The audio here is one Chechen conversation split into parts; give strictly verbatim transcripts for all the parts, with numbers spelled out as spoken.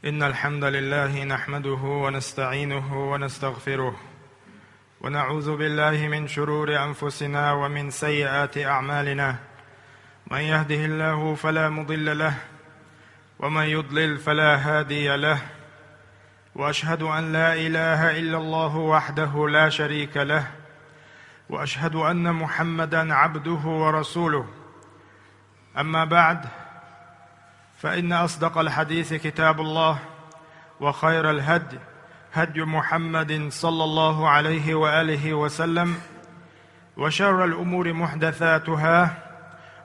إن الحمد لله نحمده ونستعينه ونستغفره، ونعوذ بالله من شرور أنفسنا ومن سيئات أعمالنا. من يهده الله فلا مضل له، ومن يضلل فلا هادي له. وأشهد أن لا إله إلا الله وحده لا شريك له، وأشهد أن محمدا عبده ورسوله. أما بعد، فإن أصدق الحديث كتاب الله، وخير الهدي هدي محمد صلى الله عليه وآله وسلم، وشر الأمور محدثاتها،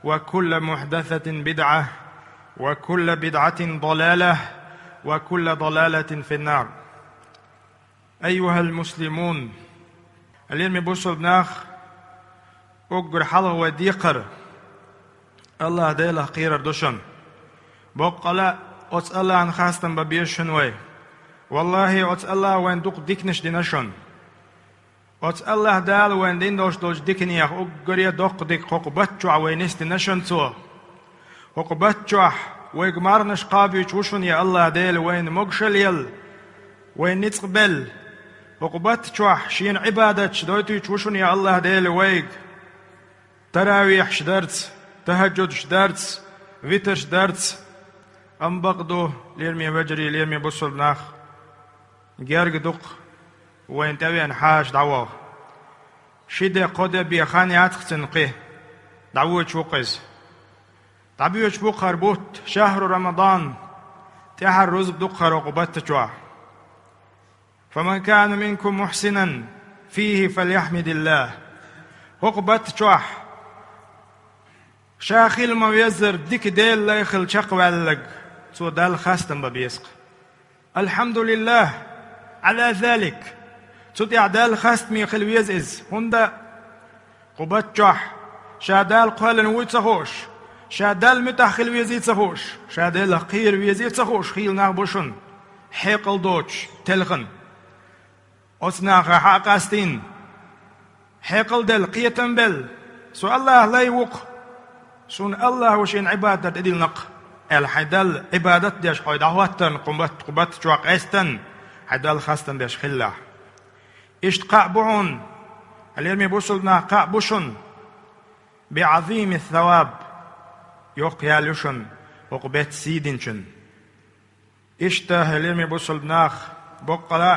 وكل محدثة بدعة، وكل بدعة ضلالة، وكل ضلالة في النار. أيها المسلمون, лераме бусалба нах, уггар хьалха вай декхар АллахӀ Делах кхерар ду шуна. Боккъала оцу АллахӀна хастам бан беза шуна вай. ВаллахӀи, оцу АллахӀа вайна дукха диканаш дина шуна. Оцу АллахӀ Дала вайна дина долуш долчу диканех уггаре доккха дика хӀокху батта чохь вай нисдина шуна Цо. ХӀокху батта чохь вайга марханаш кхаба вуьйцуш ву шуна, я АллахӀ Дела, вайна могушалла елла, вайна ницкъ белла. ХӀокху батта чохь Шена Ӏибадаташ дойтуьйтуш ву шуна, я АллахӀ Дела, вайга таравихьаш дарца, тахӀаджудаш дарца, витрш дарца. Амма бакъ ду, лераме вежарий, лераме бусалба нах, герга ду-кх вайна тӀевеана хьаша дӀаваха. Ши де, кхо де бен хан яц-кх цуьнан кхин, дӀавоьдуш ву-кх иза. ДӀабоьдуш бу-кх хӀара бутт, шахьру Рамадан, тӀаьхьара рузба ду-кх хӀара хӀокху батта чохь. فمن كان منكم محسنا فيه فليحمد الله. ХӀокху батта чохь ша хила ма-веззара дика Делан лай хилла чекхваьлларг, цо Далла хастам бан беза-кх. الحمد لله على ذلك. Цу тӀехь Далла хастаме хила веза иза. ХӀунда? Кху батта чохь ша Дала кхоьллина вуй ца хууш, ша Далла муьтӀахь хила везий ца хууш, ша Делах кхера везий ца хууш хийла нах бу шуна, хьекъал доцуш, телхина. Оцу наха хьа а къастийна, хьекъал делла, кхетам белла: «Со АллахӀан лай ву-кх, суна АллахӀа ву Шена Ӏибадат дан тӀедиллина-кх», аьлла, хьайн Далла Ӏибадат деш хьо дӀахӀоттарна кху батта, кху батта чохь къаьстина, хьайн Далла хастам беш хилалахь. Иштта кхаъ бу хьуна, хьан лераме бусалба нах, кхаъ бу шуна, بعظيم الثواب, йоккха ял ю шуна хӀокху беттан сий динчун. Иштта, хьан лераме бусалба нах, боккъала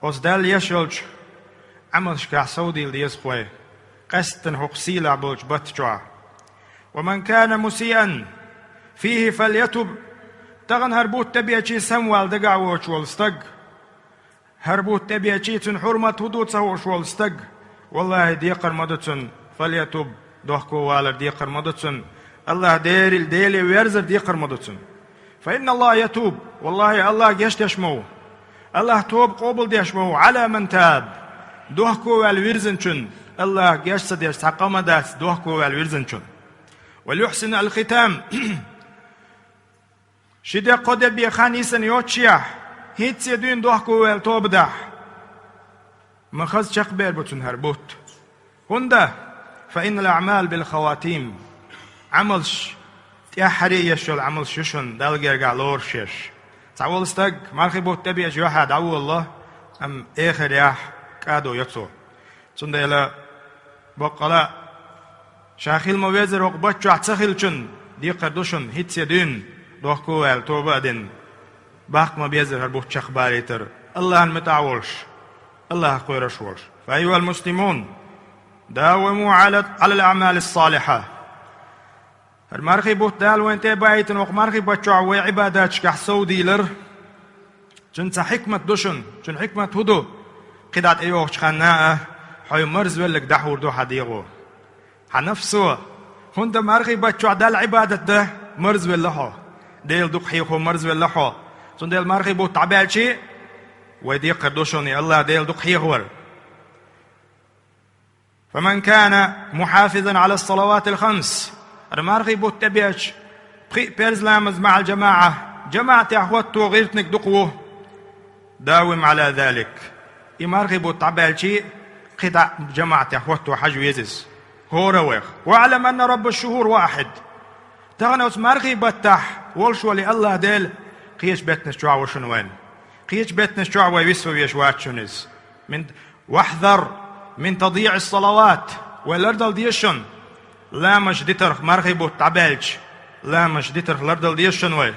а оцу Далла еш йолчу Ӏамалшкахь совдийла деза-кх вай, къаьсттина хӀокху сийлахь болчу батта чохь. ومن كان مسيئا فيه فليتب. Тахана хӀара бутт тӀебеачий самавала дагахь воцуш волу стаг, хӀара бутт тӀебеачий цуьнан хьурмат хӀун ду ца хууш волу стаг, валлахӀи, декхар ма ду цунна, فليتب, дохко валар декхар ма ду цунна, АллахӀ Деле, Деле верзар декхар ма ду цунна. فإن الله يتوب, валлахӀи, АллахӀ гечдеш ма ву, АллахӀ тоба къобалдеш ма ву, على من تاب, дохко ваьлла вирзинчун, АллахӀ геч ца деш цхьа къа ма дац дохко ваьлла вирзинчун. وليحسن الختام. Ши де, кхо де бен хан йисина йоццушехь, хӀинцца дуьйна дохко ваьлла тоба дахь, ма хаза чекхбер бу цунна хӀара бутт. ХӀунда? فإن الأعمال بالخواتيم. Ӏамалш, тӀаьххьара еш йолу Ӏамалш ю шуна Далла гергахь лоруш еш. Цхьаволу стаг мархи бутт тӀебеача юьхьа дӀаволало, амма эхарехь кӀадо йо цо. Цундела, боккъала а, ша хила ма-веззара хӀокху батта чохь ца хиллачун декхар ду шуна, хӀинцца дуьйна дохко ваьлла тоба а дина, баккха ма-беззара хӀара бутт чекхбалийтар, АллахӀна муьтӀахь волуш, АллахӀах кхоьруш волуш. فأيها المسلمون، داوموا على، على الأعمال الصالحة. ХӀара мархи бутт Дала вайна тӀе а баийтина, хӀокху мархи батта чохь вай Ӏибадаташкахь совдийлар, цуьнан цхьа хьикмат ду шуна. Цуьнан хьикмат хӀун ду? КхидӀа тӀейогӀучу ханна а хьо марзвелларг дӀахьур ду хьан дегӀо, хьан нафсо. ХӀунда мархи батта чохь Далла Ӏибадат дан марзвелла хьо, Дела дукха хьехо марзвелла хьо. Цундела мархи бутт дӀабаьлчи, вай декхар ду шуна и АллахӀ Дела дукха хьехавар. فمن كان محافظا على الصلوات الخمس. ХӀара мархи бутт тӀебеача пхи а парз ламаз مع الجماعة, жамаӀатехь хӀотто гӀиртинарг дукха ву. داوم على ذلك. И мархи бутт дӀабаьлчи, кхидӀа а жамаӀатехь хӀотто хьажа веза иза. ХӀора а вайх. واعلم أن رب الشهور واحد. Тахана оцу мархи баттахь волуш волу и АллахӀ Дела, Кхечу беттанаш чохь ву шуна вайн. Кхечу беттанаш чохь вай висван веш вац шуна иза. Мин, вахьзар мин тадйиъис-салават. Вай лардала деза шуна. Ламазаш дитарх мархий бутт дӀабаьлча, ламазаш дитарх лардала деза шуна вай.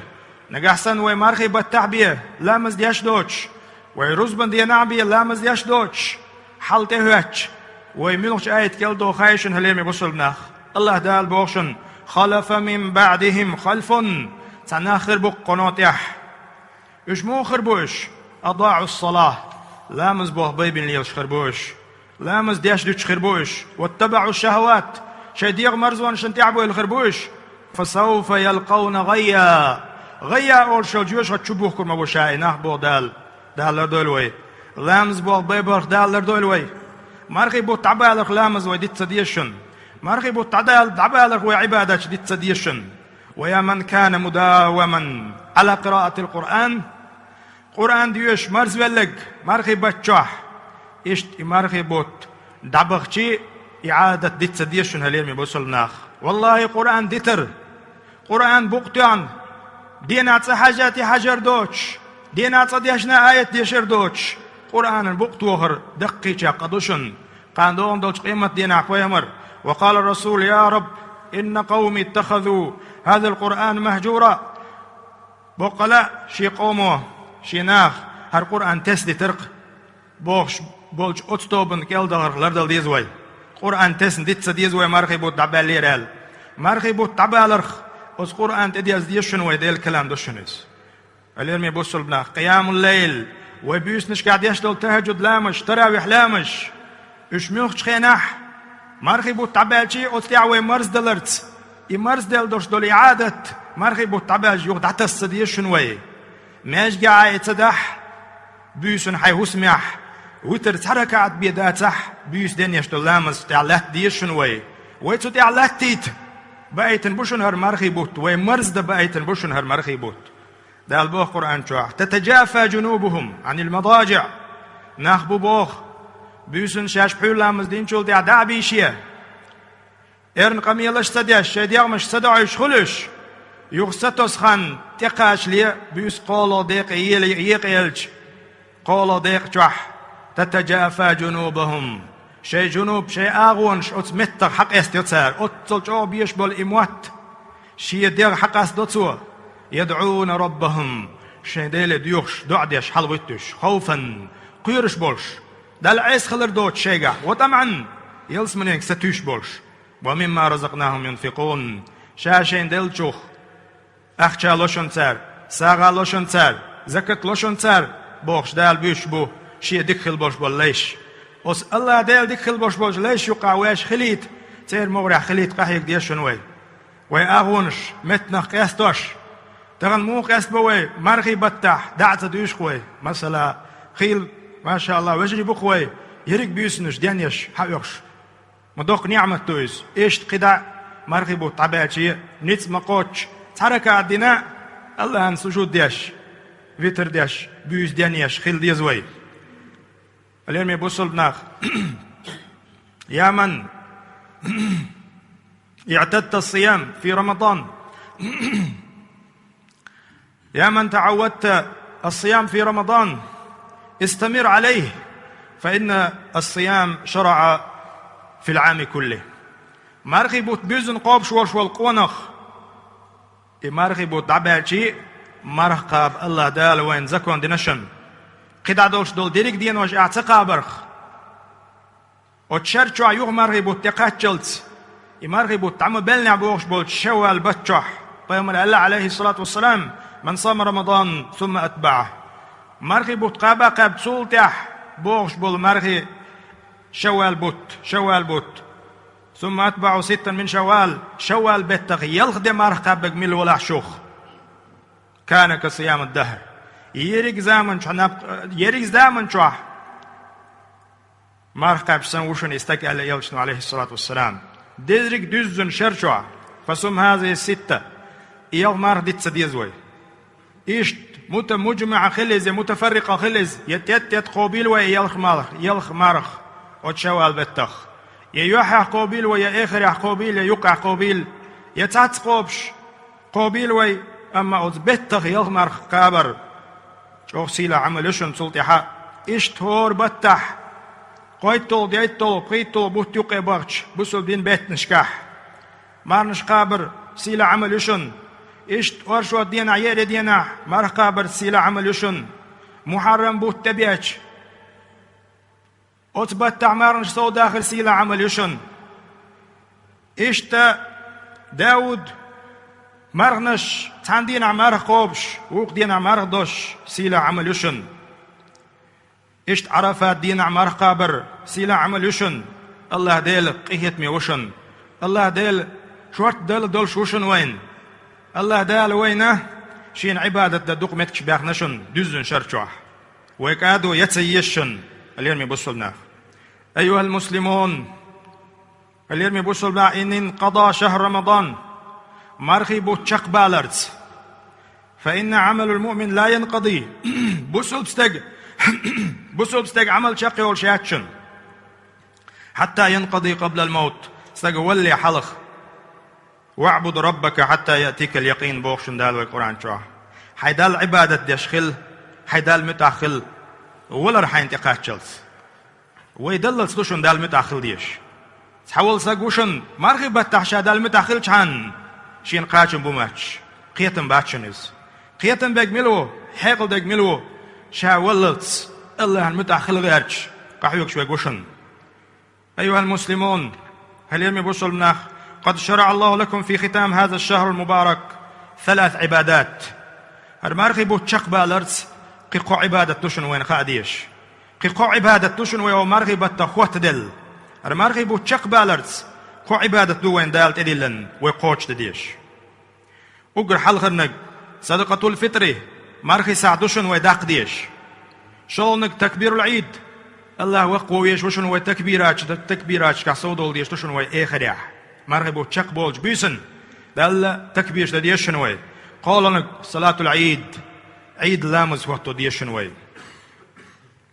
Нагахь санна вай мархий баттахь бен ламаз деш доцуш, вай рузбан денахь бен ламаз деш доцуш, хьал тӀехӀоьттича, вай муьлхачу аятан кӀел догӀу хаий шуна, хьалхарчу бусалба нах? АллахӀ Дала боху шуна: «Халафа мин баъдихим халфун». Цхьа нах хир бу кхунна тӀехь. Уьш муха хир бу уьш? «АдаӀу ссалахӀ». Ламаз боху байбина лелаш хир бу уьш. Ламаз деш дуьтуш хир бу уьш. «ВаттабаӀу шшахӀават». Шайн дегӀан марзонашна тӀаьхьабевлла хир бу уьш. «Фасавфа ялкъавна гӀаййа». ГӀаййа олуш йолчу жоьжахати чу бухкур ма бу ша и нах, боху Дала. Дала лардойла вай. Ламаз боху байбаларх Дала лардойла вай. Мархий бутт дӀабаларх ламаз вай дита ца деза шуна. Мархий бутт дӀадал-, дӀабаларх вай Ӏибадаташ дита ца деза шуна. «Ва я ман кана мудаваман Ӏала къираатил Къуръан». Къуръан доьшуш марзвелларг мархий баттахь, иштта и мархий бутт дӀабахчий, и Ӏадат дита ца деза шуна, хьалхарчу бусалба нах. ВаллахӀи, Къуръан дитар, Къуръан букъ тоьхна, денахь цкъа хьаьжжий хьажар доцуш, денахь цкъа дешна аят дешар доцуш, Къуръанан букъ тохар даккхийчаккха ду шуна. Кхана догӀун долчу къематдийнахь пайхамар: «Ва къала расул: я Раб, инна къавми иттахазу хазал Къуръана махьжура». Боккъала шен къомо, шен наха хӀара Къуръан тесна дитар-кх, бохуш болчу оцу тобанна кӀел дахарх лардала деза вай. Къуръан тесна дита ца деза вай мархий бутт дӀабаьллера аьлла. Мархий бутт дӀабаларх оцу Къуръан тӀе деза деза шуна вай, Делан калам ду шуна иза. Хьалхарчу бусалба нах, къиямул-лайл, вай буьйсанашкахь деш долу тахӀажжуд ламазаш, таравихь ламазаш, уьш муьлххачу хенахь, мархий бутт дӀабаьлчий, оцу тӀехь вай марздаларца, и марзделла долуш долу и Ӏадат, мархий бутт дӀабаьлча юха дӀатаса ца деза шуна вай. Маьждигехь а и ца дахь, буьйсанна хьайн хӀусамехь витар цхьа ракаӀат бен дацахь, буьйса денъеш долу ламазаш тӀехь латта деза шуна вай. Вай цу тӀехь латтийта баийтина бу шуна хӀара мархий бутт, вай марздан баийтина бу шуна хӀара мархий бутт. Дала боху Къуръан чохь: «Татаджафа джунубухум Ӏанил мададжиӀ». Нах бу боху, буьйсанна шаьш пхьуьйра ламаз динчул тӀаьхьа дӀа а бийший, эрна къамелаш а ца деш, шайн дегӀмаш ца доӀуьйтуш хуьлу уьш. Юха сатосу хан тӀекхачале буьйса кхоалгӀа декъе ела-, екъаелча, кхоалгӀа декъа чохь: «Татаджафа джунубухум». Шайн джунуб, шайн агӀонаш оцу меттах хьакъестайо цара, оццул чӀогӀа безаш болу и мотт. Шен дегӀ хьакъастадо цо: «ЯдӀуна раббахум», шайн Деле доьхуш, доӀа деш хьалагӀоьттуш, «хавфан», кхоьруш болуш, Далла Ӏеса хилар доцуш шайгахь, «ва тамаӀан», ялсаманенга сатуьйсуш болуш, «ва мимма разакънахум юнфикъун», ша шайна деллачух ахча ло шуна цара, сагӀа ло шуна цара, закат ло шуна цара, бохуш, Дала буьйцуш бу шен дика хила болуш болу лайш. Оцу АллахӀ Делан дика хила болуш болчу лайш юкъахь ваьш хилийта, церан могӀарехь хилийта къахьега деза шуна вай. Вай агӀонаш меттанах къестош, тахана муха къестабо вай мархий баттахь, дӀа а ца дуьйшуш вай? Масала, хийла, машаАллахӀ, вежарий бу-кх вай, ерриг буьйсанаш денъеш хьаоьхуш. Ма доккха неӀмат ду иза. Иштта кхидӀа мархий бутт дӀабаьлчий, ницкъ ма кхоччу, цхьа ракаӀат дина, АллахӀана сужуд деш, витр деш, буьйса денъеш хила деза вай. Хьалхарчу бусалба нах, я ман иӀтадта ссиям фи Рамадан, я ман таӀаввадта ссиям фи Рамадан, истамир Ӏалайхи, фа инна ссиям шараӀа фил Ӏами куллихи. Мархий бутт буьззина кхобуш волуш волу къонах, и мархий бутт дӀабаьлчий, марха кхаба АллахӀ Дала вайна закон дина шуна. КхидӀа долуш долу дерриг а денош ахь ца кхабарх, оцу шар чохь юха мархий бутт тӀекхаччалц, и мархий бутт дӀа ма беллинехь бохуш болчу шаввал бат чохь, пайхамара аьлла, Ӏалайхиссалату вассалам: «Ман сама Рамадан, сумма атбаӀаху». Мархий бутт кхаба а кхаьбна, цул тӀаьхьа бохуш болу мархий шаввал бутт, шаввал бутт. «Сумма атбаӀаху ситтан мин шаввал», шаввал беттах ялх де марха кхаьбнарг мила валахь шух, «кана ка сиямид дахр». Ерриг заман чохь наб-, ерриг заман чохь марха кхаьбча санна ву шуна и стаг, аьлла элчано, Ӏалайхиссалату вассалам. Дерриг дуьззина шар чохь: «Фасум хазихи ситта», и ялх марха дита ца деза вай. Иштта мута-, муджмаӀа хила иза, мутафаррикъа хила иза, я тӀе-тӀе кхобийла вай и ялх марх-, ялх марха оцу шаввал беттах, я юьххьехь кхобийла вай, я эхарехь кхобийла, я юккъехь кхобийла, я цхьацца кхобуш кхобийла вай, Амма оцу беттах ялх марха кхабар чӀогӀа сийлахь Ӏамал ю шуна цул тӀаьхьа. Иштта хӀора баттахь кхойтталгӀа, дейтталгӀа, пхийтталгӀа бутт юккъе бахча бусалба дин беттанашкахь марханаш кхабар сийлахь Ӏамал ю шуна. Иштта оршот денахь, еарин денахь марха кхабар сийлахь Ӏамал ю шуна. Мухьаррам бутт тӀебеача, оцу баттахь марханаш совдахар сийлахь Ӏамал ю шуна. Иштта Дауд марханаш цхьана дийнахь марха кхобуш, вукху дийнахь марха досуш сийлахь Ӏамал ю шуна. Иштта Ӏарафат дийнахь марха кхабар сийлахь Ӏамал ю шуна. АллахӀ Дела къинхетаме ву шуна. АллахӀ Дела шортта Далла долуш ву шуна вайна. АллахӀ Дала вайна Шена Ӏибадат дан дукха меттигаш баьхна шуна дуьззина шар чохь. Вай кӀадо яц еза шуна, лераме бусалба нах. أيها المسلمون, лераме бусалба нах, إن انقضى شهر رمضان, мархий бутт чекхбаларца, فإن عمل المؤمن لا ينقضي, бусалба стеган, бусалба стеган Ӏамал чекхйолуш яц шуна, حتى ينقضي قبل الموت, стаг валале хьалха. واعبد ربك حتى يأتيك اليقين, боху шуна Дала вай Къуръан чохь. Хьайн Далла Ӏибадат деш хила, хьайн Далла муьтӀахь хила, валар хьайна тӀекхаччалц. Вай даллалц ду шуна Далла муьтӀахь хила дезаш. Цхьа волу стаг ву шуна, мархий баттахь ша Далла муьтӀахь хилчхьана, шена кхачам бу моьттуш, кхетам бац шуна иза. Кхетам берг мила ву, хьекъал дерг мила ву, ша валлалц АллахӀан муьтӀахь хила гӀерташ, къахьоьгуш верг ву шуна. أيها المسلمون, хьалераме бусалба нах, قد شرع الله لكم في ختام هذا الشهر المبارك ثلاث عبادات. ХӀара мархий бутт чекхбаларца кхин кхо Ӏибадат ду шуна вайна хаа дезаш. Кхин кхо Ӏибадат ду шуна вай хӀокху мархий баттах хоттаделла. ХӀара мархий бутт чекхбаларца кхо Ӏибадат ду вайна Дала тӀедиллина, вай кхочушдан дезаш. Уггар хьалхарниг садакъатул-фитри, мархий сахь ду шуна вай даккха дезаш. ШолгӀаниг такбирул-Ӏид, АллахӀ ваккхавеш ву шуна вай такбирача, такбирачашкахь совдовла дезаш ду шуна вай эхарехь. Мархий бутт чекхболчу буьйсанна Далла такбираш дан дезаш шуна вай. КхоалгӀаниг салатул-Ӏид, Ӏийд ламаз хӀотто дезаш шуна вай.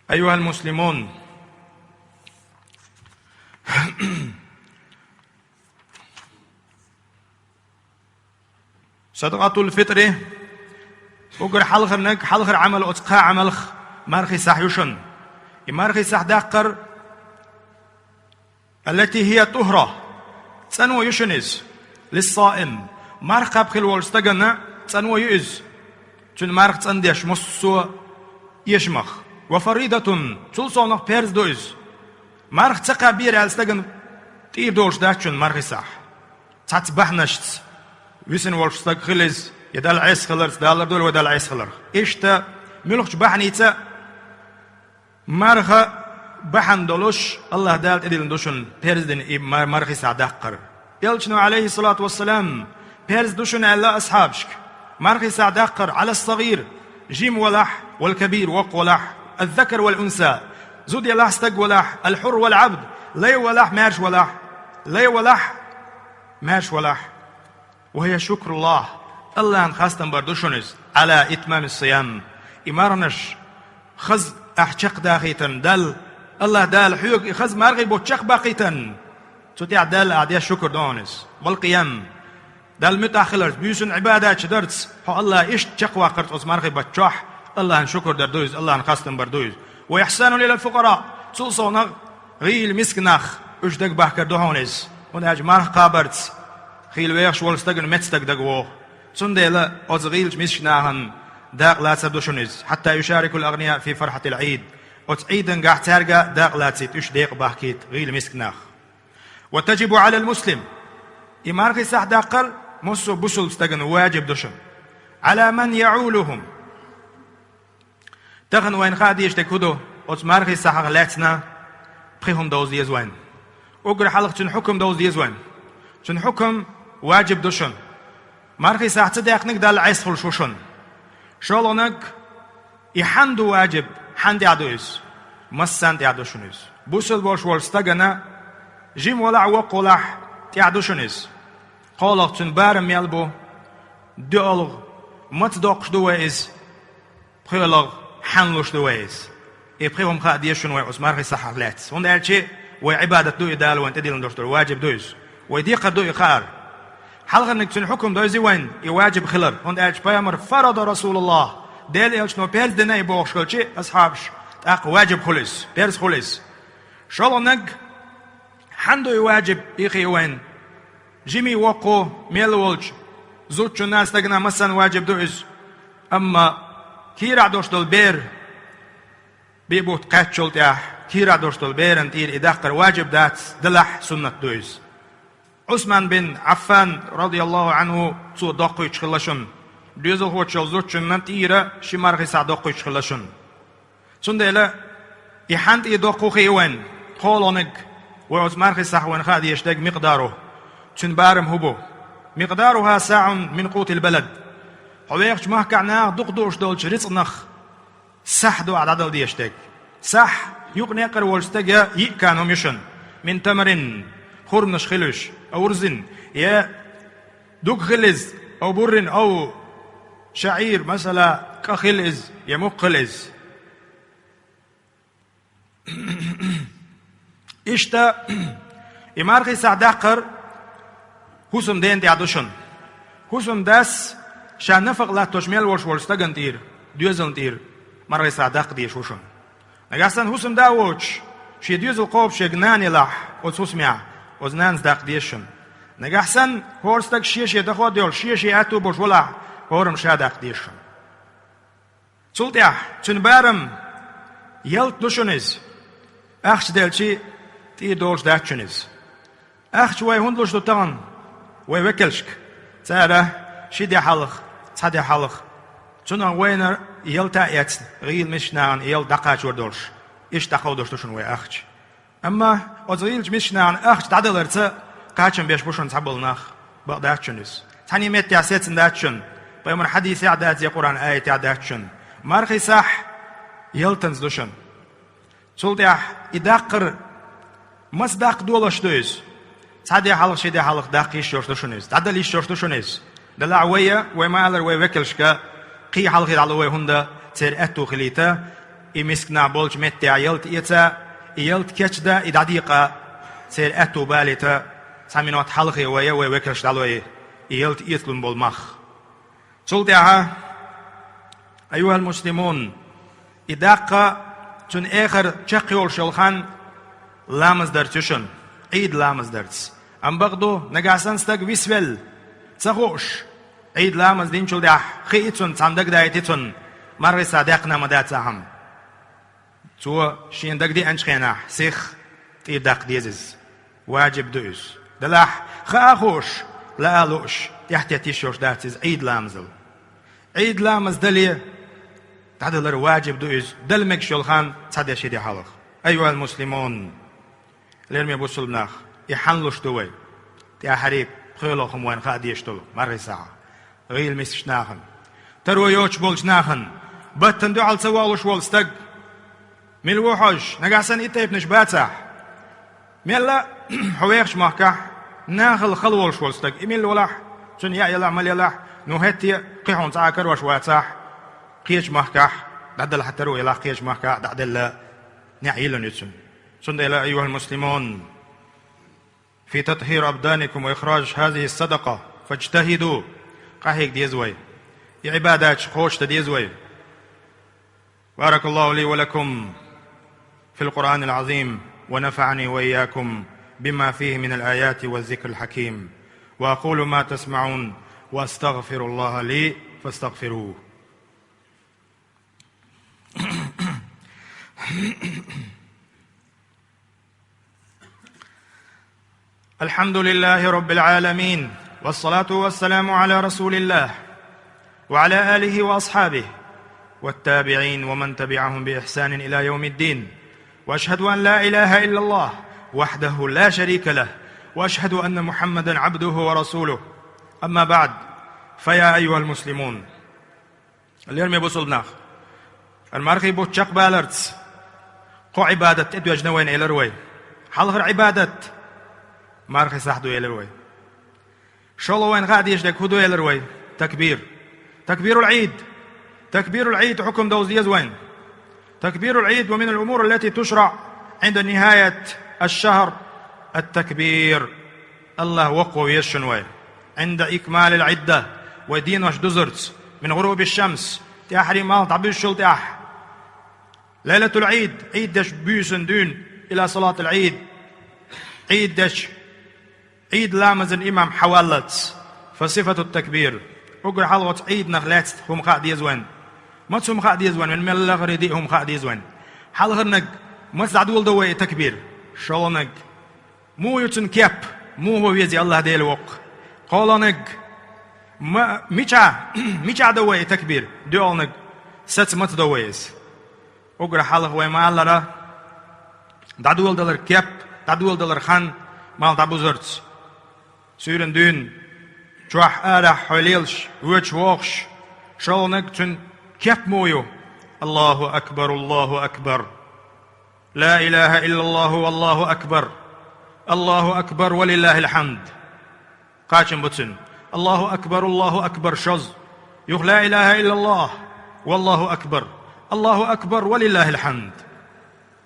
أيها المسلمون, садакъатул-фитри, уггар хьалхарниг, хьалхара Ӏамал оцу кхаа Ӏамалх мархий сахь ю шуна. И мархий сахь даккхар, التي هي طهرة, цӀано ю шуна иза, للصائم, марха кхаьбна хилла волчу стагана цӀано ю иза. Цуьнан марха цӀандеш массо а эшамах. وفريضة, цул совнах перз ду иза. Марха ца кхаьбнера аьлла стагана тӀийр долуш дац шуна мархий сахь. Цхьацца бахьанашца висина волуш стаг хила иза, я Далла Ӏеса хиларца, Дала лардойла вай Далла Ӏеса хиларх. Иштта муьлххачу бахьаница марха бахьана долуш, АллахӀ Дала тӀедиллина ду шуна перз дина и мар-, мархий сахь даккхар. Элчано, عليه الصلاة والسلام, перз ду шуна аьлла асхьабашка мархий сахь даккхар, على الصغير, жима валахь, والكبير, воккха валахь, الذكر والأنثى, зуда ялахь, стаг валахь, الحر والعبد, лай валахь, маьрша валахь, лай валахь, маьрша валахь. وهي شكر الله, АллахӀан хастам бар ду шуна иза, على إتمام الصيام. И марханаш хаза ахь чекхдахийтарна Далла, АллахӀ Дала хьоьга и хаза мархий бутт чекхбаккхийтарна, цу тӀехь Далла ахь деш шукр ду хьуна иза. والقيام, Далла муьтӀахь хиларца, буьйсанна Ӏибадаташ дарца, хьо АллахӀ иштта чекхваккхарца оцу мархий баттахь, АллахӀан шукр дар ду иза, АллахӀан хастам бар ду иза. وإحسان إلى الفقراء, цул совнах гӀийла миска нах, уьш дагабахкар ду хьуна иза. ХӀунда аьлча марха кхабарца хийла вехаш волу стагана меца стаг дага вогӀу. Цундела оцу гӀийлачу мискачу нахана дакъа лацар ду шуна иза. حتى يشارك الأغنياء في فرحة العيد. Оцу Ӏийдангахь цаьрга а дакъа лацийта, уьш декъабахкийта гӀийла миска нах. وتجب على المسلم. И мархий сахь даккхар массо а бусалба стагана ваджиб ду шуна. على من يعولهم. Тахана вайна хаа дезаш дерг хӀун ду? Оцу мархий сахьах лаьцна пхи хӀума довза деза вайна. Уггар хьалха цуьнан хьукам довза деза вайна. Цуьнан хьукам ваджиб ду шуна. Мархий сахь ца даьккхинарг Далла Ӏеса хуьлуш ву шуна. ШолгӀаниг, и хьанна ду ваджиб, хьанна тӀехь ду иза? Массарна тӀехь ду шуна иза. Бусалба волуш волчу стагана, жима валахь, воккха валахь, тӀехь ду шуна иза. КхоалгӀа, цуьнан барам мел бу, доьалгӀа, маца доккхуш ду вай иза, пхоьалгӀа, хьанна луш ду вай иза. И пхи хӀума хаа деза шуна вай оцу мархий сахьах лаьцна. ХӀунда аьлча вай Ӏибадат ду и, Дала вайна тӀедиллина долуш долу ваджиб ду иза. Вай декхар ду и хаар. Хьалхарниг цуьнан хьукам дойзи вайн и ваджиб хилар, хӀунда аьлча пайхамар фарада Расулуллах, Делан элчано перз дина и бохуш хилчи асхьабаш, тӀаккха ваджиб хуьлу иза, перз хуьлу иза. ШолгӀаниг, хьан ду и ваджиб, и хии вайн, жимий воккхо мел волчу зудчунна, стагана массарна ваджиб ду иза. Амма кийрахь долуш долу бер, бе бутт кхаьччул тӀаьхьа, кийрахь долуш долу беран тӀера и даккхар ваджиб дац, делахь суннат ду иза. Ӏусман бин Ӏаффан, радияллаху Ӏанху, цо доккхуьйтуш хилла шуна. Доьзалхочу йолу зудчунна тӀера ши мархий сахь доккхуьйтуш хилла шуна. Цундела и хьан тӀе доккху хии вайн, кхоалгӀаниг, вай оцу мархий сахь вайн хаа дезаш дерг микъдару, цуьнан барам хӀун бу? Микъдаруха саӀун мин къутил балад. Хьо вехачу махкахь наха дукха дууш долчу рицкъанах сахь ду ахь дӀадала дезаш дерг. Сахь, юкъа некъара волчу стага йиъ кан хӀума ю шуна. Мин тамрин, хурманаш хила уьш, ау рузин, я дуга хила иза, ау буррин, ау шаӀир, масала, кӀа хила иза, я мукх хила иза. Иштта, и мархий сахь даккхар хӀусамдена тӀехь ду шуна. ХӀусамдас ша нафакъа латтош мел волуш волчу стагана тӀера, доьзална тӀера мархий сахь даккха дезаш ву шуна. Нагахь санна хӀусамда а воцуш, шен доьзал кхобуш ерг нана елахь, оцу хӀусамехь, оцу нанас даккха деза шуна. Нагахь санна хӀора стаг шен-шен доход йолуш, шен-шен аьтту болуш валахь, хӀораммо ша даккха деза шуна. Цул тӀаьхьа цуьнан барам ялта ду шуна иза. Ахча делчи, тӀера долуш дац шуна иза. Ахча вай хӀунда луш ду тахана? Вай векалшка. Цара ши де хьалха, цхьа де хьалха. Цунах вайна ялта а эцна, гӀийла мискачу нахана ялта дӀакхачор долуш. Иштта дӀакховдош ду шуна вай ахча. Амма оцу гӀийлачу мискачу нахана ахча дӀадаларца кхачам беш бу шуна цхьаболу нах, бакъ дац шуна иза. Цхьана меттехь сецна дац шуна, пайхамаран хьадисехь а дац, я Къуръан аятехь а дац шуна. Мархий сахь ялтанца ду шуна. Цул тӀаьхьа и даккхар маса даккха долуш ду иза? Цхьа де хьалха, ши де хьалха даккха йиш йолуш ду шуна иза, дӀадала йиш йолуш ду шуна иза. Делахь вай, вай ма-аллара, вай векалшка кхин хьалхе дӀало вай, хӀунда церан аьтту хилийта, и мискачу наха болчу меттехь ялта эца, и ялта кечдан, и дӀадекъа, церан аьтту балийта, цхьа минот хьалхе вай, вай векалшка дӀало и, и ялта эцалун болу мах. Цул тӀаьхьа, айюхал муслимун, и даккха, цуьнан эхар чекхйолуш йолу хан ламаз дарца ю шуна, Ӏийд ламаз дарца. Амма бакъ ду, нагахь санна стаг висвелла, ца хууш, Ӏийд ламаз динчул тӀаьхьа хии цунна, цхьамма дагадайти цунна, мархий сахь даьккхина ма дац ахьа. Цо шена дагадеанчу хенахь сиха тӀера даккха деза иза. Ваджиб ду иза. Делахь, хаа а хууш, лаа а лууш, тӀаьхьатетта йиш йолуш дац иза Ӏийд ламазал. Ӏийд ламаз дале, дӀадалар ваджиб ду иза, дала мегаш йолу хан цхьа де, ши де хьалха. Айюхал муслимун, лераме бусулба нах, и хьанна луш ду вай? ТӀаьхьарий пхоьалгӀа хӀума вайна хаа дезаш долу мархий сахь. ГӀийла мискачу нахана, таро йоцуш болчу нахана, баттана дуьхьал ца вогӀуш волу стаг, мила ву хьожуш, нагахь санна и тайпанаш бацахь, мелла а хьо вехачу махкахь нахала хала волуш волу стаг, и милла валахь, цуьнан яа елахь, мала елахь, ну хӀетте а кхин хьуна цхьа а карош вацахь, кхечу махкахь дӀадала хьан таро елахь, кхечу махкахь дӀа а делла, неӀ йиллина ю цуьнан. Цундела, айюхал муслимун, في تطهير أبدانكم وإخراج هذه الصدقة فاجتهدوا. Къахьега деза вай. И Ӏибадаташ кхочушдан деза вай. بارك الله لي ولكم في القرآن العظيم ونفعني وإياكم بما فيه من الآيات والذكر الحكيم. وأقول ما تسمعون وأستغفر الله لي فاستغفروه. الحمد لله رب العالمين، والصلاة والسلام على رسول الله وعلى آله وأصحابه والتابعين ومن تبعهم بإحسان إلى يوم الدين. وأشهد أن لا إله إلا الله وحده لا شريك له، وأشهد أن محمدا عبده ورسوله. أما بعد، فيا أيها المسلمون. Лераме бусулба нах, хӀара мархий бутт чекхбаларца кхо Ӏибадат тӀедоьжна вайна, элира вай. Хьалхара Ӏибадат мархий сахь ду, элира вай. ШолгӀа вайна хаа дезаш дерг хӀун ду, элира вай? Такбир. تكبير العيد. تكبير العيد хьукам довза деза вайна. تكبير العيد ومن الأمور التي تشرع عند نهاية الشهر التكبير. АллахӀ воккхаво веза шуна вай. عند إكمال العدة, вай денош дузурца, من غروب الشمس, тӀаьххьарий малх дӀабуьззачул тӀаьхьа, ليلة العيد, Ӏийд дечу буьйсанна дуьйна, إلى صلاة العيد, Ӏийд дечу, Ӏийд ламазан имам хьаваллалц, فصفة التكبير, уггар хьалха оцу Ӏийданах лаьцна хӀума хаа деза вайн. Маца хӀума хаа деза вайн, вайн мел лахара диъ хӀума хаа деза вайн. Хьалхарниг, маца дӀадоладо вай и такбир? ШолгӀаниг, муха ю цуьнан кеп, муха веза Аллах Дела воккха? КхоалгӀаниг, ма-, мичахь, мичахь до вай и такбир? ДоьалгӀаниг, саца маца до вай иза? Уггар хьалха вай ма-аллара, дӀадоладалар кеп, дӀадоладалар хан, малх дӀабузарца. Суьйранна дуьйна, чохь арахь хьо лелаш, воьдуш вогӀуш, шолгӀаниг, цуьнан кеп муха ю? الله أكبر، الله أكبر. لا إله إلا الله، والله أكبر. الله أكبر ولله الحمد. Кхачам бу цуьнан: الله أكبر، الله أكبر, шозза. Юха: لا إله إلا الله، والله أكبر. الله أكبر ولله الحمد.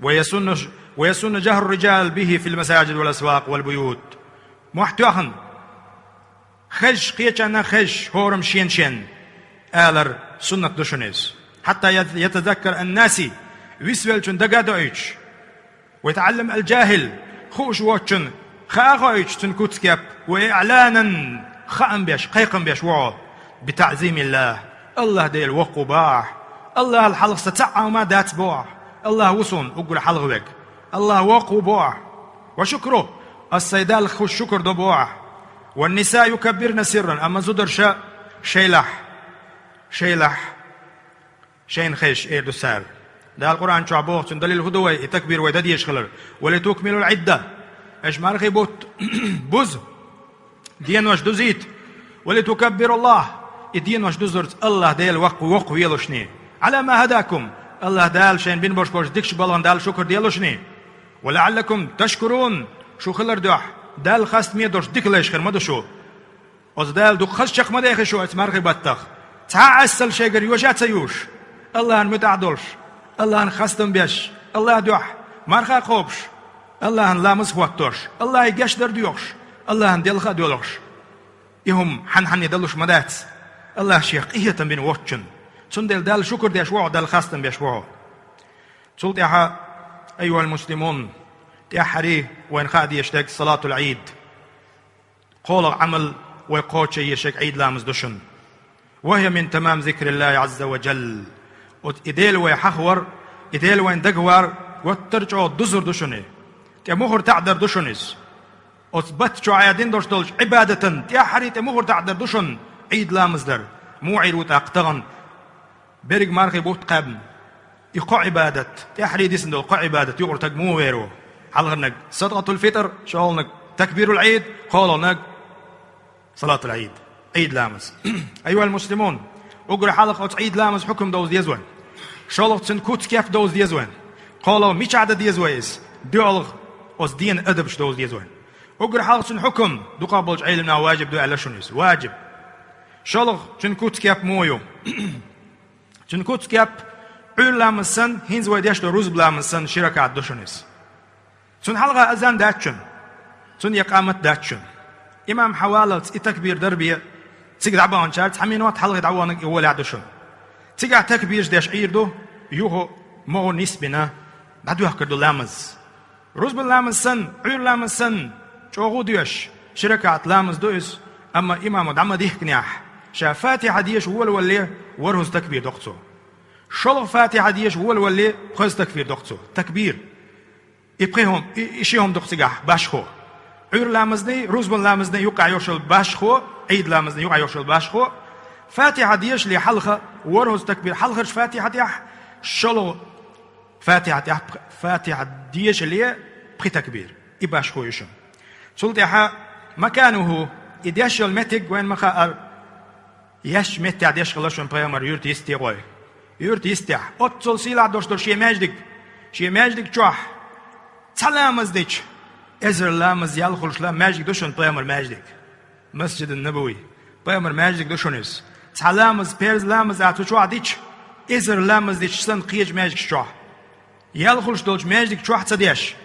ويسن، ويسن جهر الرجال به في المساجد والأسواق والبيوت. Мохь тоьхна, хезаш, кхечанна хезаш, хӀораммо шен-шен алар суннат ду шуна иза. حتى يتذكر الناسي, висвеллачун дага а доуьйтуш. ويتعلم الجاهل, хууш воцчун хаа а хоуьйтуш цуьнан куц-кеп. وإعلانا, хаам беш, кхайкхам беш ву хьо. بتعظيم الله, Аллах Дела воккха ву боху ахь. Аллахал хьалха сан цхьа а хӀума дац боху ахь. Аллах ву суна уггар хьалха верг. Аллах воккха ву боху ахь. وشكره, ас сайн Далла хуш шукур до боху ахь. والنساء يكبرن سرا, амма зударша шайлахь, шайлахь, шайна хезаш эр ду цара. Дала Къуръан чохь боху, цуьнан далил хӀун ду вай и такбир вай дан дезаш хилар? ولتكملوا العدة. Аша мархий бутт буза, денош дузийта. ولتكبروا الله, и денош дузурца Аллах Дела воккха, воккха велушний. على ما هداكم, Аллах Дала шайна бина болуш болчу дикачу балхана Далла шукур делушний. ولعلكم تشكرون, шу хилар дуьхьа Далла хастаме долуш дика лайш хир ма ду шу. Оцу Дала дукха хаза чекх ма дехи шу оцу мархий баттах. Цхьа а Ӏесалла шайгара йоша а ца юуш, Аллахьан муьтӀахь долуш, Аллахьан хастам беш, Аллах дуьхьа марха а кхобуш, Аллахьан ламаз а хӀоттош, Аллахье гечдар а доьхуш, Аллахьан делха а доьлхуш. И хӀума хьан-хьанне далуш ма дац Аллах Шех къинхетам бина воцчунна. Цундела Далла шукур деш ву хьо, Далла хастам беш ву хьо. Цул тӀаьхьа, أيها المسلمون, тӀаьххьарий вайна хаа дезаш дерг صلاة العيد. КхоалгӀа Ӏамал вай кхочуш еш ерг Ӏийд ламаз ду шуна. وهي من تمام ذكر الله عز وجل. Оцу и Дела вай хьахавар, и Дела вайн дагавар гуттар а чӀогӀа дузур ду шуна и. ТӀе мухӀар таӀдар ду шуна иза. Оцу батта чохь Ӏадина долуш долчу Ӏибадатан тӀаьххьарий тӀе мухӀар таӀдар ду шуна Ӏийд ламаз дар. Муха Ӏийр ву тӀаккха тахана? Берриг мархий бутт кхаьбна. И кхо Ӏибадат, тӀаьххьарий дисина долу кхо Ӏибадат юкъара таг муха вер ву? Хьалхарниг садакъатул-фитӀр, шолгӀаниг такбирул-Ӏийд, кхоалгӀаниг салатул-Ӏийд, Ӏийд ламаз. أيها المسلمون, уггар хьалха оцу Ӏийд ламаз хьукам довза деза вайн. ШолгӀа цуьнан куц-кеп довза деза вайн. КхоалгӀа мичахь дан деза вай иза? ДоьалгӀа оцу дена адабаш довза деза вайн. Уггар хьалха цуьнан хьукам, дукхах болчу Ӏеламнаха важиб ду аьлла шуна иза. Важиб. ШолгӀа цуьнан куц-кеп муха ю? Цуьнан куц-кеп Ӏуьйра ламаз санна, хӀинца вай деш долу рузба ламаз санна, ши ракаӀат ду шуна иза. Цунна хьалха азан дац шуна, цунна икъамат дац шуна. Имам хьаваллалц и такбир дар бен, цига дӀабаханчара цхьа минот хьалхе дӀаваханиг и гӀолехь ду шуна. Цигахь такбираш деш Ӏийр ду, юха могӀа нисбина дӀадоьхкур ду ламаз. Рузбан ламаз санна, Ӏуьйра ламаз санна, чӀогӀа а доьшуш, ши ракаӀат ламаз ду иза, амма имамо дӀа ма дихкинехь, ша Фатихьа деша волавалале, ворхӀазза такбир доккху цо. ШолгӀа Фатихьа деша волавалале, пхезза такбир доккху цо. Такбир. И пхи хӀума, и, и ши хӀума доккху цигахь башхо. Ӏуьйра ламазний, рузбан ламазний юккъехь йолуш йолу башхо, Ӏийд ламазний юккъехь йолуш йолу башхо. Фатихьа дешале хьалха, ворхӀазза такбир, хьалхарчу Фатихьа тӀехь, шолгӀа Фатихьа тӀехь, Фатихьа дешале пхи такбир. И башхо ю шуна. Цул тӀаьхьа макануху, и деш йолу меттиг вайн ма хаара, еш меттехь деш хилла шуна пайхамар юьрта йистехь гӀой. Юьрта йистехь. Оццул сийлахь долуш долу шен маьждиг. Шен маьждиг чохь цхьа ламаз дича, эзар ламаз ялхалуш маьждиг ду шуна пайхамар маьждиг. Масджидун Набави. Пайхамар маьждиг ду шуна иза. Цхьа ламаз, перз ламаз а цу чохь дича, эзар ламаз дича санна кхечу маьждигаш чохь. Ялхалуш долчу маьждиг чохь ца деш,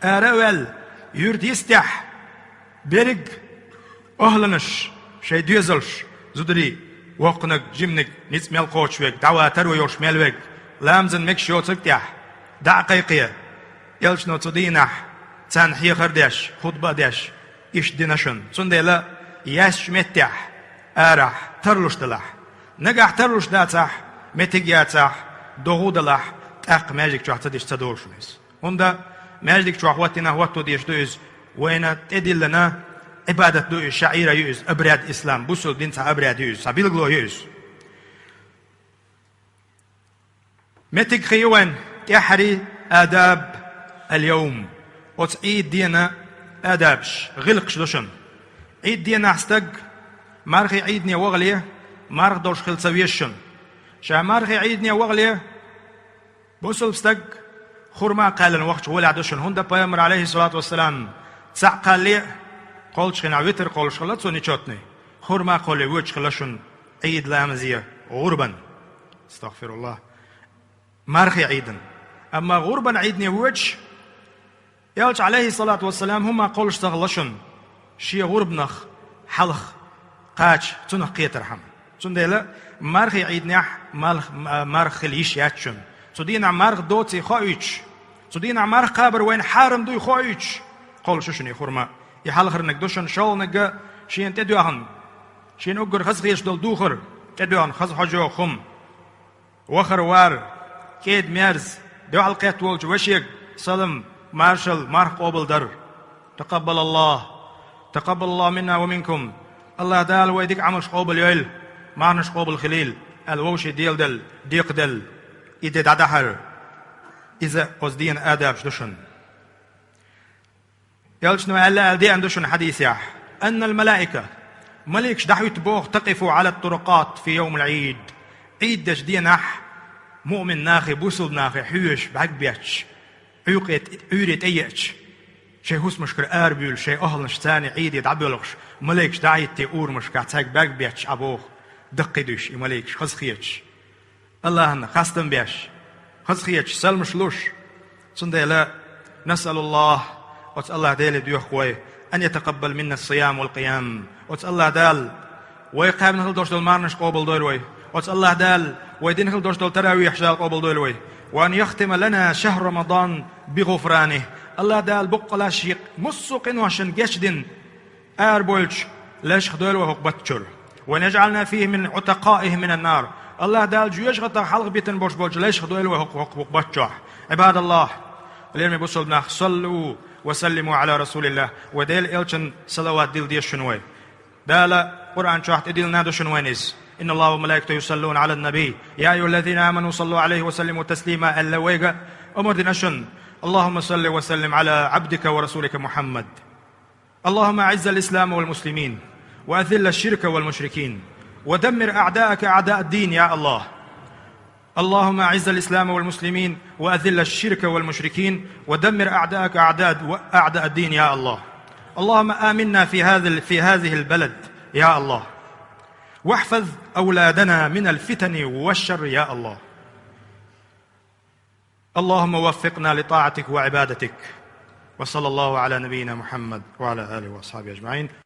ара а ваьлла, юьрта йистехь, берриг охӀланаш, Шайн доьзалш, зударий, воккханиг, жиманиг, ницкъ мел кхочуш верг, дӀаван таро йолуш мел верг, ламазан мегаш йоцург тӀехь, дӀа а кхайкхий, элчано цу дийнахь царна хьехар а деш, хутба а деш, иштта дина шуна. Цундела яьссачу меттехь, арахь, тарлуш далахь. Нагахь тарлуш дацахь, меттиг яцахь, догӀу далахь, тӀаккха маьждиг чохь ца деш ца долу шуна иза. ХӀунда маьждиг чохь хӀоттийна хӀотто дезаш ду иза, вайна тӀедиллина Ӏибадат ду иза, шаӀира ю иза, обряд ислам, бусулба дин цхьа обряд ю иза, цхьа билгало ю иза. Меттиг хи ю вайн тӀаьххьарий адаб аль-йовм, оцу Ӏийд дена адабаш, гӀиллакхаш ду шуна. Ӏийд денахь стаг мархи Ӏийдане вахале, марха долуш хила ца веза шуна. Ша мархи Ӏийдане вахале, бусулба стаг хурма кхаьллина вахча гӀолехь ду шуна, хӀунда пайхамар, алейхиссалату вассалам, цхьаъ кхалле а, кхоллучу хенахь витр кхоллуш хилла цо нечётный, хурма кхолле воьдуш хилла шуна Ӏийд ламазе гӀурбан. Астагфируллах. Мархи Ӏийдан. Амма гӀурбан Ӏийдане воьдуш, элча, алейхиссалату вассалам, хӀумма кхоллуш ца хилла шуна, шен гӀурбанах хьалха кхача, цунах кхетархьама. Цундела мархи Ӏийданехь малх-, ма-, марха хила йиш яц шуна. Цу дийнахь марха доций хоуьйтуш, цу дийнахь марха кхабар вайна хьарам дуй хоуьйтуш, кхоллуш ю шуна и хурма. И хьалхарниг ду шуна, шолгӀаниг шена тӀедоьгӀна, шена уггар хазахеташ долу духар, тӀедоьгӀна хаза хьожа йогӀу хӀума. Вахар-вар, кӀеда-мерза, дуьхьал кхетта волчу вашега салам, маршалла, марха къобалдар. Такъаббалаллах, такъаббалаллаху минна ва минкум. Аллах Дала вай дика Ӏамалш къобалйойла, марханаш къобал хилийла, аьлла вовшийн деладелла, декхаделла, и де дӀадахьар. Иза оцу дена адабаш ду шуна. Элчано аьлла аьлла деана ду шуна хьадисехь: «Аннал малаика, маликаш дӀахӀуьтту боху, такъифу Ӏала турукъат фи йовмил Ӏийд». Ӏийд дечу денахь муъмин нахе, бусулба нахе хьоьжуш бӀаьрг бетташ, Ӏуьйкъе, Ӏуьйре тӀееача, шайн хӀусамашкара арабуьйлуш, шайн охьалнаш царний Ӏийде дӀабоьлхуш, маликаш дӀахӀиттий урамашкахь цаьрга бӀаьрг бетташ Ӏа боху, даккхий дуьйш и маликаш, хазахеташ. Аллахьна хастам беш, хазахеташ, салмаш луш. Цундела, насъалуллах, оцу Аллах Деле доьху вай, ан ятакъаббал минна ссиям вал къиям. Оцу Аллах Дала вай кхаьбна хила долуш долу марханаш къобалдойла вай. Оцу Аллах Дала вай дина хила долуш долу таравихьаш Дала къобалдойла вай. Ва ан яхтима лана шахр Рамадан би гӀуфраних. Аллах Дала боккъала шен массо а къиношна гечдина арабойлучу лайшах дойла вай хӀокху баттачуьра. «Ва яжъална фихи мин утакъаихи минан нар». Аллах Дала жоьжахатах хьалха битина болуш болчу лайшах дойла вай хӀокху, хӀокху, хӀокху баттачохь. Ӏибадаллах, лераме бусулба нах, саллу ва саллиму Ӏала расулиллах. Вай Делан элчан салават дилла деза шуна вай. Дала Къуръан чохь тӀедиллина ду шуна вайна иза: «Инналлаха ва малаикатаху юсаллуна Ӏалан наби, я айюхаллазина аману саллу Ӏалайхи ва саллиму таслима», аьлла вайга омра дина шуна. Аллахумма салли ва саллим Ӏала Ӏабдика ва расулика Мухаммад. اللهم أعز الإسلام والمسلمين، وأذل الشرك والمشركين، ودمر أعداءك أعداء الدين يا الله. اللهم أعز الإسلام والمسلمين، وأذل الشرك والمشركين، ودمر أعداءك أعداء، أعداء الدين يا الله. اللهم آمنا في هذا ال-، في هذه البلد يا الله، واحفظ أولادنا من الفتن والشر يا الله. اللهم وفقنا لطاعتك وعبادتك. وصلى الله على نبينا محمد وعلى آله وأصحابه أجمعين.